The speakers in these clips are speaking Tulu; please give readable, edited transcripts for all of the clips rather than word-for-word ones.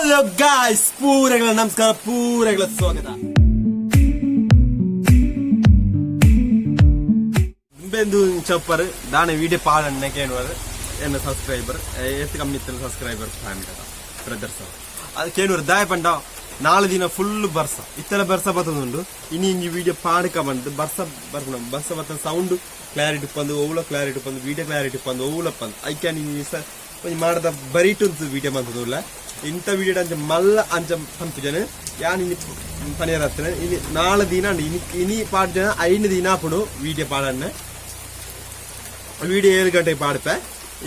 ಹಲೋ ಗಾಯ್ಸ್, ಪೂರೆಗಳ ನಮಸ್ಕಾರ, ಪೂರೆಗಳ ಸ್ವಾಗತ. ಬೆಂದು ಚಪ್ಪರ್ ದಾನೆ ವಿಡಿಯೋ ಪಾಡಣ್ಣೆ ಕೇಳುವರು. ಎನ್ನ ಸಬ್ಸ್ಕ್ರೈಬರ್ ಏತ್ ಕಮ್ಮಿ ಇತ್ತಿನ ಸಬ್ಸ್ಕ್ರೈಬರ್, ಫ್ಯಾಮಿಲಿ, ಬ್ರದರ್ಸ್ ಅದು ಕೇಳುವರು. ದಾಯ ಪಂಡ ನಾಳೆ ದಿನ ಫುಲ್ ಬರ್ಸ ಇತ್ತೆಲ್ಲ ಬರ್ಸ ಬತ್ತದುಂಡು. ಇನಿ ಇಂಜಿ ವಿಡಿಯೋ ಪಾಡ್ಕ ಬಂದು ಬರ್ಸ ಬರ್ಪುನ, ಬರ್ಸ ಬತ್ತ ಸೌಂಡ್ ಕ್ಲಾರಿಟಿ ಪಂದು, ಒವ್ಲ ಕ್ಲಾರಿಟಿ ಪಂದು, ವಿಡಿಯೋ ಕ್ಲಾರಿಟಿ ಪಂದು, ಒವ್ಲ ಪಂದು. ಐಕ್ಯಾನ್ ಸ ಒಂಜಿ ಮಾಡದ ಬರೀಟುಂತು ವಿಡಿಯೋ ಮಂತುಲ್ಲ. ಇಂಥ ವಿಡಿಯೋ ಅಂಚ ಮಲ್ಲ ಅಂಚ ಪನ್ಪುಜನ ಯಾನ್. ಇನಿ ಪನಿಯರತ್ತನ ಇನಿ ನಾಳೆ ದಿನ ಉಂಡು. ಇನಿ ಇನಿ ಪಾಡ್ಜನ 5 ದಿನ ಆಪುಂಡು ವಿಡಿಯೋ ಪಾಡಣ್ಣ. ವಿಡಿಯೋ 7 ಗಂಟೆಗೆ ಪಾಡ್ಪೆ.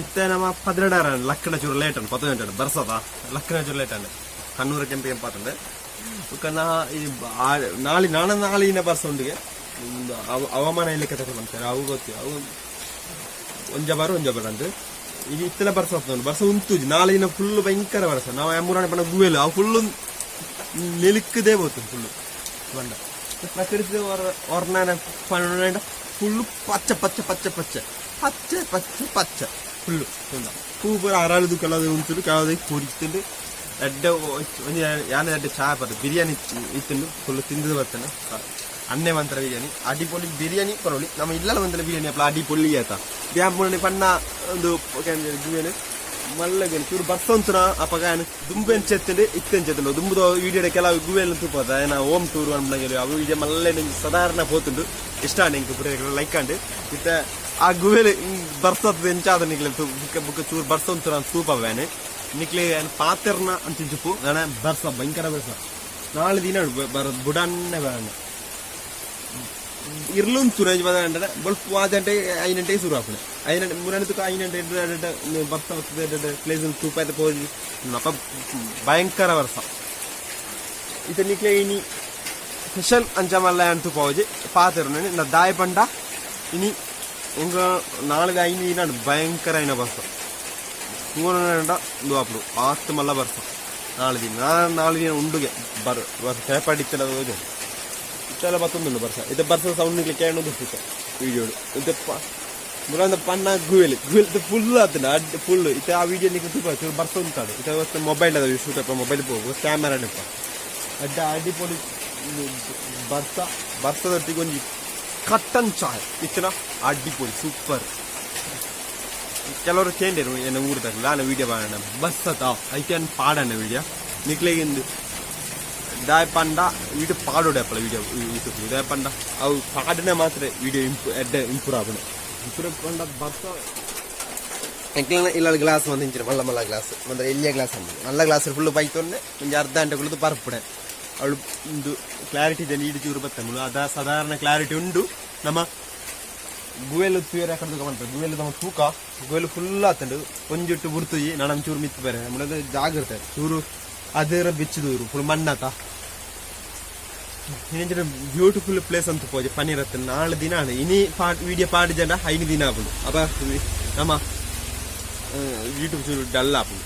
ಇತ್ತೆ ನಮ್ಮ 12 ಲಕ್ಕಣ ಚೂರು ಲೇಟ್ ಉಂಟು. 10 ಗಂಟೆ ಬರ್ಸದ ಲಕ್ಕಣ ಚೂರು ಲೇಟ್ ಉಂಟು. ಕಣ್ಣೂರ ಕೆಂಪು ಕೆಂಪಾತಂದೆ. ಬೊಕ್ಕ ನಾ ಈ ನಾಳೆ ನಾಳೆ ನಾಳಿನ ಬರ್ಸ ಉಂಡಿಗೆ. ಹವಾಮಾನ ಇಲಾಖೆ ತಗೊಂಡ್ತಾರೆ, ಅವು ಗೊತ್ತಿ ಅವು ಒಂಜ ಬಾರು ಒಂಜ ಬಾರು ಅಂದ್. ಇದು ಇತ್ತೆಲ್ಲ ಬರ್ಸ ಹೋಗ್ತದೆ. ಬರ್ಸ ಉಂತುಜಿ. ನಾಳೆ ದಿನ ಫುಲ್ ಭಯಂಕರ ಬರ್ಸ. ನಾವು ಅಮ್ಮೂರಾಣೆ ಪಂಡ ಗುವೆಲ್ ಅವು ಫುಲ್ ನೆಲುಕ್ಕದೇ ಹೋಗ್ತದೆ. ಫುಲ್ ಬಂಡ ಪ್ರಕೃತಿ ವರ್ಣನೆ ಪಂಡ ಫುಲ್ ಪಚ್ಚ ಪಚ್ಚ ಪಚ್ಚ ಪಚ್ಚ ಪಚ್ಚ ಪಚ್ಚ ಪಚ್ಚ ಫುಲ್ಲು. ಪೂ ಪೂರ ಅರಳುದು ಕೆಲವು ಉಂತುಡು, ಕೆಲವು ಕುರಿತುಂಡು. ಎಡ್ಡೆ ಒಂಜಿ ಯಾನ ಎಡ್ಡೆ ಚಾಯ್ ಪದ ಬಿರಿಯಾನಿ ಇತ್ತುಂಡು. ಫುಲ್ ತಿಂದು ಬರ್ತೇನೆ. ಅನ್ನೆ ಮಂತ್ರ ಬಿರಿಯಾನಿ, ಅಡಿಪೊಲಿ ಬಿರಿಯಾನಿ ಪನೊಲಿ. ನಮ್ಮ ಇಲ್ಲಲ ಒಂದಲ ಬಿರಿಯಾನಿ ಅಪ್ಲ ಅಡಿಪೊಲಿ ಆತ. ಬ್ಯಾಂಬುಣಿ ಪಣ್ಣ ಒಂದು ಗುವೆನು ಮಲ್ಲ ಗುವೆನು ಚೂರು ಬರ್ಸ ಉಂತುನ ಅಪಗ ಯಾನ್ ದುಂಬು ಎಂಚೆತ್ತುಂಡು, ಇತ್ತೆ ಎಂಚೆತ್ತುಂಡು. ದುಂಬುದ ವಿಡಿಯೋ ಕೆಲವು ಗುವೆಲ್ ತೂಪದ ಏನ ಹೋಮ್ ಟೂರ್ ಅನ್ಪುನ ಅವು ವಿಡಿಯೋ ಮಲ್ಲ ಸಾಧಾರಣ ಪೋತುಂಡು. ಇಷ್ಟ ಆಂಡ್ ಎಂಕ್ ಪೂರ ಲೈಕ್ ಆಂಡ್. ಇತ್ತೆ ಆ ಗುವೆಲ್ ಬರ್ಸತ್ ಎಂಚಾದ ನಿಕ್ಲೆ ಬುಕ್ಕ ಬುಕ್ಕ ಚೂರು ಬರ್ಸ ಉಂತು ತೂಪ ವ್ಯಾನೆ ನಿಕ್ಲೆ ಯಾನ್ ಪಾತೆರ್ನ ಅಂಚಿಂಚುಪು. ನಾನೆ ಬರ್ಸ, ಭಯಂಕರ ಬರ್ಸ. ನಾಳೆ ದಿನ ಬರ ಬುಡನ್ನೆ ಬರಣ್ಣ ಇರ್ಲುನ್ ಸುರೇಜ್ ಬದ ಬೊಲ್ಪು ಆದಂಟೆ 5 ಗಂಟೆಗೆ ಶುರು ಆಪುಂಡು. 5 ಗಂಟೆ ಮುರಣಿತುಕ 5 ಗಂಟೆ ಬರ್ಸ ಬರ್ತದೆ. ಪ್ಲೇಸ್ ತೂಪಾಯ್ತು ಪೋಜಿ ಅಪ್ಪ ಭಯಂಕರ ವರ್ಷ. ಇತ್ತೆ ನಿಕ್ಲೆ ಇನಿ ಸ್ಪೆಷಲ್ ಅಂಚ ಮಲ್ಲ ಅಂತು ಪೋಜಿ ಪಾತೆರು ನ ದಾಯ ಪಂಡ ಇನಿ ಇಂಕ ನಾಳೆ 5 ದಿನ ಭಯಂಕರ అయిన ಬರ್ಸ ತೂವನ ಇಂದು ಆಪುಂಡು. ಆತ್ ಮಲ್ಲ ಬರ್ಸ ನಾಳೆ ದಿನ. ನಾಳೆ ದಿನ ಉಂಡುಗೆ ಬರ್ ಬರ್ಸ ಪೇಪರ್ ಇತ್ತೆಲ್ಲ ಹೋಗಿ ಇತ್ತೆಲ್ಲ ಬತ್ತೊಂದುಂಡು ಬರ್ಸ. ಇದು ಬರ್ಸ ಸೌಂಡ್ ಕೇಳೋದು ವಿಡಿಯೋ. ಇದು ಮುರಾಂದ ಪನ್ನ ಗುವೆಲ್ ಗುವೆಲ್ ಫುಲ್ ಆತಂಡ ಅಡ್ ಫುಲ್. ಇತ್ತೆ ಆ ವಿಡಿಯೋ ನಿಕ್ಲೆ ತೂಪ ಚೂರು ಬರ್ಸ ಉಂಟಾಡು. ಇತ್ತೆ ಮೊಬೈಲ್ ಅದ ಶೂಟ್ ಅಪ್ಪ ಮೊಬೈಲ್ ಪೋಗು ಕ್ಯಾಮರಾ ನೆಪ ಅಡ್ಡ ಅಡಿಪೊಲಿ ಬರ್ಸ. ಬರ್ಸದೊಟ್ಟಿಗೆ ಒಂಜಿ ಕಟ್ಟನ್ ಚಾಯ್ ಇತ್ತಿನ ಅಡ್ಡಿಪೊಲಿ ಸೂಪರ್. ಕೆಲವರು ಕೇಂಡೇರು ಎನ್ನ ಊರ್ದಾಗ ನಾನು ವಿಡಿಯೋ ಪಾಡಣ ಬಸ್ಸತ ಐಕೆ ಪಾಡಣ್ಣ ವಿಡಿಯೋ ನಿಕ್ಲೆಗಿಂದು. ದಾಯ್ ಪಂಡ ವಿಡಿಯೋ ಪಾಡೋಡೆ ಅಪ್ಪಲ ವಿಡಿಯೋ ಯೂಟ್ಯೂಬ್. ದಾಯ್ ಪಂಡ ಅವು ಪಾಡನೆ ಮಾತ್ರ ವಿಡಿಯೋ ಇಂಪು ಎಡ್ಡೆ ಇಂಪ್ರೂವ್ ಆಪುಂಡು. ಇಂಪ್ರೂವ್ ಪಂಡ ಬರ್ಸ ಎಂಕ್ಲೆನ ಇಲ್ಲ ಗ್ಲಾಸ್ ಮಂತ್ ಇಂಚಿನ ಮಲ್ಲ ಮಲ್ಲ ಗ್ಲಾಸ್ ಮಂದ್ರೆ ಎಲ್ಲಿಯ ಗ್ಲಾಸ್ ಅಂದ್ ಮಲ್ಲ ಗ್ಲಾಸ್ ಫುಲ್ ಬೈತೊಂಡೆ ಒಂಜಿ ಅರ್ಧ ಗಂಟೆ ಕುಳಿತು ಪರ್ಪುಡೆ. ಅವಳು ಒಂದು ಕ್ಲಾರಿಟಿ ಇದೆ. ನೀಡು ಚೂರು ಬತ್ತೆ ಮುಳು ಅದ ಸಾಧಾರಣ ಕ್ಲಾರಿಟಿ ಉಂಡು. ನಮ್ಮ ಗುವೆಲ್ ತೂಯರೆ ಕಡೆ ತೂಕ ಮಾಡ್ತಾರೆ. ಗುವೆಲ್ ನಮ್ಮ ತೂಕ ಗುವೆಲ್ ಫುಲ್ ಆತಂಡು. ಒಂಜಿಟ್ಟು ಬುರ್ತುಜಿ ನಡಮ್ ಚೂರು ಮಿತ್ತು ಬೇರೆ ಮುಳದ ಜಾಗ್ರತೆ ಚೂರು ಅದರ ಬಿಚ್ಚದೂರು ಫುಲ್ ಮಣ್ಣಾತ. ಇನ್ನೊಂದು ಬ್ಯೂಟಿಫುಲ್ ಪ್ಲೇಸ್ ಅಂತ ಪೋಜೆ ಪನೀರತ್ತೆ. ನಾಳೆ ದಿನ ಇನಿ ಪಾಡ್ ವಿಡಿಯೋ ಪಾಡ್ ಜನ 5 ದಿನ ಆಪುಂಡು. ಅಪ ನಮ್ಮ ಯೂಟ್ಯೂಬ್ ಚೂರು ಡಲ್ ಆಪುಂಡು.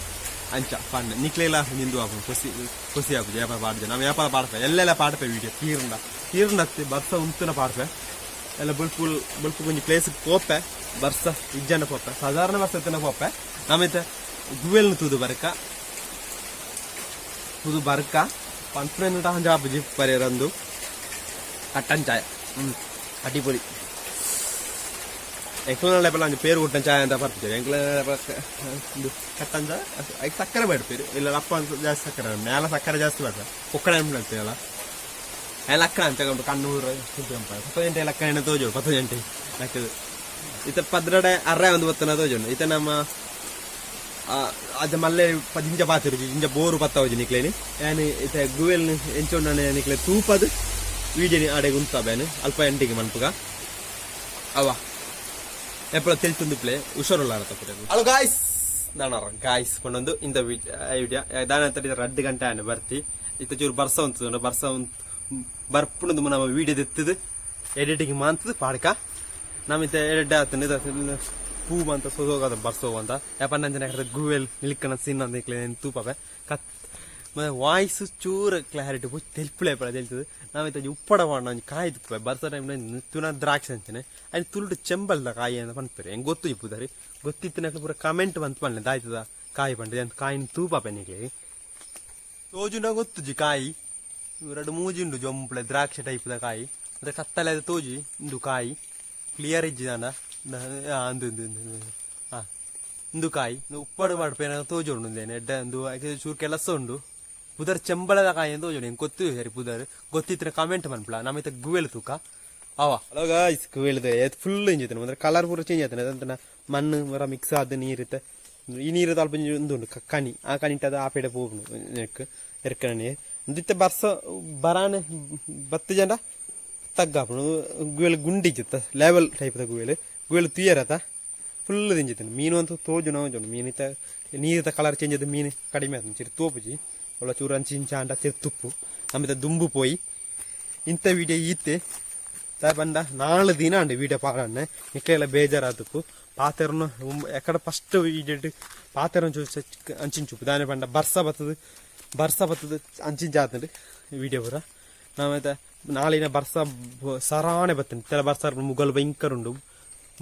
ಅಂಚ ಪಾಡ್ನ ನಿಕ್ಲೆಲ ನಿಂದು ಆಪುಂಡು, ಖುಷಿ ಖುಷಿ ಆಪುಂಡು. ವ್ಯಾಪಾರ ಪಾಡ್ಜ ನಾವು ವ್ಯಾಪಾರ ಪಾಡ್ಪೆ, ಎಲ್ಲೆಲ್ಲ ಪಾಡ್ಪೆ. ವಿಡಿಯೋ ತೀರ್ಂಡ ತೀರ್ಂಡತ್ತೆ ಬರ್ಸ ಉಂತುನ ಪಾಡ್ಪೆ. ಎಲ್ಲ ಬೊಲ್ಪು ಬೊಲ್ಪು ಒಂಜಿ ಪ್ಲೇಸ್ ಪೋಪೆ. ಬರ್ಸ ಇಜ್ಜಂಡ ಪೋಪೆ, ಸಾಧಾರಣ ಬರ್ಸ ಇತ್ತನ ಪೋಪೆ. ನಮಿತ ಗುವೆಲ್ನ ತೂದು ಬರ್ಕ ತೂದು ಬರ್ಕ ಪನ್ಪುನ ಹಂಜ ಆಪುಜಿ ಪರಿಯರಂದು. ಕಟ್ಟನ್ ಚಾಯ್ ಅಡಿಪೊಲಿ. ಎಂಕ್ಲ ಒಂಜಿ ಪೇರು ಕೊಟ್ಟನ್ ಚಾಯ್ ಅಂತ ಬರ್ತಿದ್ದೇವೆ. ಎಂಕ್ಲ ಒಂದು ಕಟ್ಟನ್ ಚಾಯ್ ಐಕ್ ಸಕ್ಕರೆ ಬೇಡ ಪೇರು ಇಲ್ಲ ಅಪ್ಪ ಅಂತ ಜಾಸ್ತಿ ಸಕ್ಕರೆ ಮೇಲ ಸಕ್ಕರೆ ಜಾಸ್ತಿ ಬೇಡ. ಕೊಕ್ಕಡ ಅಂತೀವಲ್ಲ ಲಕ್ಕಣ ಅಂತ ಉಂಟು. ಕಣ್ಣೂರು 10 ಗಂಟೆ ಲಕ್ಕಣ ಎಣ್ಣೆ ತೋಜು 10 ಗಂಟೆ ಲಕ್ಕದು. ಇತ್ತ ಪದ್ರಡೆ ಅರ್ರೆ ಒಂದು ಬತ್ತನ ತೋಜುಂಡು. ಇತ್ತ ನಮ್ಮ ಅದ ಮಲ್ಲೆ ಜಿಂಜ ಪಾತಿರುಜಿ ಜಿಂಜ ಬೋರು ಪತ್ತಾವುಜಿ ನಿಕ್ಲೇನಿ. ಯಾನ್ ಇತ್ತೆ ಗುವೆಲ್ ಎಂಚೊಂಡನೆ ನಿಕ್ಲೆ ತೂಪದು ವೀಡಿಯೋನಿ ಆಡೆಗೆ ಉಂತ ಬೇನೆ ಅಲ್ಪ ಎಂಟಿಗೆ ಮನ್ಪುಗ ಅವ ಎಪ್ಪಳ ತೆಲ್ತುಂದು ಪ್ಲೇ ಹುಷಾರುಲ್ಲ. ಹಲೋ ಗಾಯ್ಸ್, ನಾನು ಗಾಯ್ಸ್ ಕೊಂಡೊಂದು ಇಂದ ವಿಡಿಯೋ ದಾನ 2 ಗಂಟೆ ಆನೆ ಬರ್ತಿ. ಇತ್ತ ಚೂರು ಬರ್ಸ ಉಂಟು. ಬರ್ಸ ಬರ್ಪುಣದು ನಮ್ಮ ವಿಡಿಯೋ ದೆತ್ತದು ಎಡಿಟಿಂಗ್ ಮಾಂತದ ಪಾಡ್ಕ. ನಮ್ಮ ಇತ್ತ ಎಡ್ ಆತಂದು ಪೂ ಅಂತ ಸೋಸೋಗದ ಬರ್ಸೋ ಅಂತ ಯಾಪನ್ನಂಜನ ಗುವೆಲ್ ನಿಲ್ಕಣ ಸೀನ್ ಅಂತ ತೂಪವೆ ಕತ್ ವಾಯ್ಸ್ ಚೂರು ಕ್ಲಾರಿಟಿ ಪೋ ತೆಲ್ಪುಳೆ ಪಡ ತೆಲ್ತದೆ. ನಾವಿತ್ತ ಉಪ್ಪಡ ಪಾಡ ಒಂಜಿ ಕಾಯಿ ತುಪ್ಪೆ ಬರ್ಸ ಟೈಮ್ ತುನ ದ್ರಾಕ್ಷಿ ಅಂಚನೆ ಅಯ್ನ್ ತುಳುಟು ಚೆಂಬಲ್ದ ಕಾಯಿ ಅಂತ ಪನ್ಪೆರ್. ಎಂಕ್ ಗೊತ್ತು ಇಪ್ಪುದಾರಿ ಗೊತ್ತಿತ್ತಿನಕ್ಲು ಪೂರ ಕಮೆಂಟ್ ಬಂತ್ ಪನ್ಲೆ ದಾಯ್ತದ ಕಾಯಿ ಪಂಡ. ಎಂಕ್ ಕಾಯಿನ್ ತೂಪಾಪೆ ನಿಕ್ಲೆ. ತೋಜುಂಡ ಗೊತ್ತುಜಿ ಕಾಯಿ. ರಡ್ಡ್ ಮೂಜಿ ಉಂಡು ಜೊಂಪ್ಲೆ ದ್ರಾಕ್ಷಿ ಟೈಪ್ದ ಕಾಯಿ. ಅಂದ್ರೆ ಕತ್ತಲೆ ಅದು ತೋಜಿ. ಉಂದು ಕಾಯಿ ಕ್ಲಿಯರ್ ಇಜ್ಜಿ ದಾನ. ಅಂದು ಇಂದು ಇಂದು ಹಾ, ಇಂದು ಕಾಯಿ. ಇಂದು ಉಪ್ಪಡು ಮಾಡ್ಪೇನ ತೋಜುಂಡು. ಉಂದೇನೆ ಎಡ್ಡೆ ಉಂದು. ಐಕ್ ಚೂರು ಕೆಲಸ ಉಂಡು. ಪುದರ್ ಚೆಂಬಳದ ಕಾಯಿ ಅಂತ ತೋಜುಂಡು. ಎಂಕ್ ಗೊತ್ತು ಸರಿ. ಪುದರ್ ಗೊತ್ತಿತ್ತಿನ ಕಮೆಂಟ್ ಮನ್ಪುಲ. ನಮ್ಮ ಇತ್ತೆ ಗುವೆಲ್ ತೂಕ ಅವ. ಹಲೋ ಗಾಯ್ಸ್, ಗುವೆಲ್ದ ಏತ್ ಫುಲ್ ಇಂಜಿತ್ತನ ಅಂದ್ರೆ ಕಲರ್ ಪೂರ ಚೇಂಜ್ ಆತನ. ಅದಂತನ ಮಣ್ಣು ಪೂರ ಮಿಕ್ಸ್ ಆದ್ ನೀರ್ ಇತ್ತೆ. ಈ ನೀರು ಅಲ್ಪ ಉಂದು ಉಂಡು ಕಣಿ. ಆ ಕಣಿಟ್ ಅದು ಆಪೆಡೆ ಪೋಪುಂಡು ನೆಕ್ ಎರ್ಕನ ನೀರು. ಇತ್ತೆ ಬರ್ಸ ಬರಾನೆ ಬತ್ತು ಜನ ತಗ್ಗಾಪುಂಡು. ಗುವೆಲ್ ಗುಂಡಿಜಿತ್ತ, ಲೆವೆಲ್ ಟೈಪ್ದ ಗುವೆಲ್. ಗುವೆಲ್ ತುಯರತ ಫುಲ್ ದಿಂಜಿತ್ತನ. ಮೀನು ಅಂತೂ ತೋಜುನ ಒಂಜುಂಡು. ಮೀನು ಇತ್ತ ನೀರಿದ ಕಲರ್ ಚೇಂಜ್ ಆದ್ ಮೀನು ಕಡಿಮೆ ಆತುಂಡು. ಚಿರ್ ತೋಪುಜಿ. ಒಲ್ಲ ಚೂರು ಅಂಚಿ ಇಂಚ ಆಂಡ ಚಿರ್ ತುಪ್ಪು ನಮಿತ ದುಂಬು ಪೋಯಿ. ಇಂಥ ವಿಡಿಯೋ ಈತೆ. ದಾಯೆ ಪಂಡ ನಾಲ್ ದಿನ ಅಂಡ್ ವಿಡಿಯೋ ಪಾಡನ್ನೆ. ನಿಕ್ಲೆಲ ಬೇಜಾರಾತುಪ್ಪು. ಪಾತೆರ್ನು ಎಕಡೆ ಫಸ್ಟ್ ವಿಡಿಯೋ ಪಾತೆರ ಅಂಚಿಂಚುಪ್ಪು. ದಾನೆ ಪಂಡ ಬರ್ಸ ಬತ್ತದು, ಬರ್ಸ ಬತ್ತದು ಅಂಚಿಂಚ ಆತುಂಡು ವಿಡಿಯೋ ಪೂರ. ನಾವೈತೆ ನಾಳಿನ ಬರ್ಸ ಸರಾನೆ ಬತ್ತುಂಡು. ಇತ್ತೆಲ ಬರ್ಸ ಮುಗಲ್ ಭಯಂಕರ ಉಂಡು.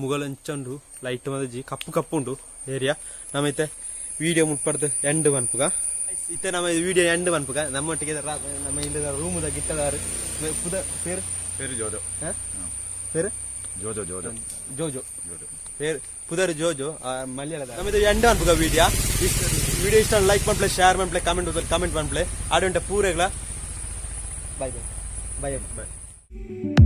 ಮುಗಲ್ ಅಂಚ ಉಂಡು. ಲೈಟ್ ಮದಜಿ ಕಪ್ಪು ಕಪ್ಪು ಉಂಡು ಏರಿಯಾ. ನಮೈತೆ ವಿಡಿಯೋ ಮುಟ್ಪಡ್ದು ಎಂಡ್ ಮನ್ಪುಗ. ಇತ್ತೆ ನಮ್ಮ ವಿಡಿಯೋ ಎಂಡ್ ಮನ್ಪುಗ. ನಮ್ಮೊಟ್ಟಿಗೆ ನಮ್ಮ ಇಲ್ಲದ ರೂಮುದ ಗಿಟ್ಟದಾರು ಪುದ ಪೇರು? പേര് ജോജോ. ಹ? ಪೇರು? ജോജോ, ജോജോ. ಜೋಜೋ. ജോജോ. പേര് ಪುದರ್ ಜೋಜೋ ಮಲಯಾಳದ. ನಮ್ಮದು ಎಂಡ್ ಮನ್ಪುಗ ವಿಡಿಯೋ. ವಿಡಿಯೋ ಇಷ್ಟ ಲೈಕ್ ಮನ್ಪ್ಲೆ, ಶೇರ್ ಮನ್ಪ್ಲೆ, ಕಮೆಂಟ್ ಕಮೆಂಟ್ ಮನ್ಪ್ಲೆ. ಆಡುಂಟ ಪೂರೆಗ್ಲ. Bye bye bye bye.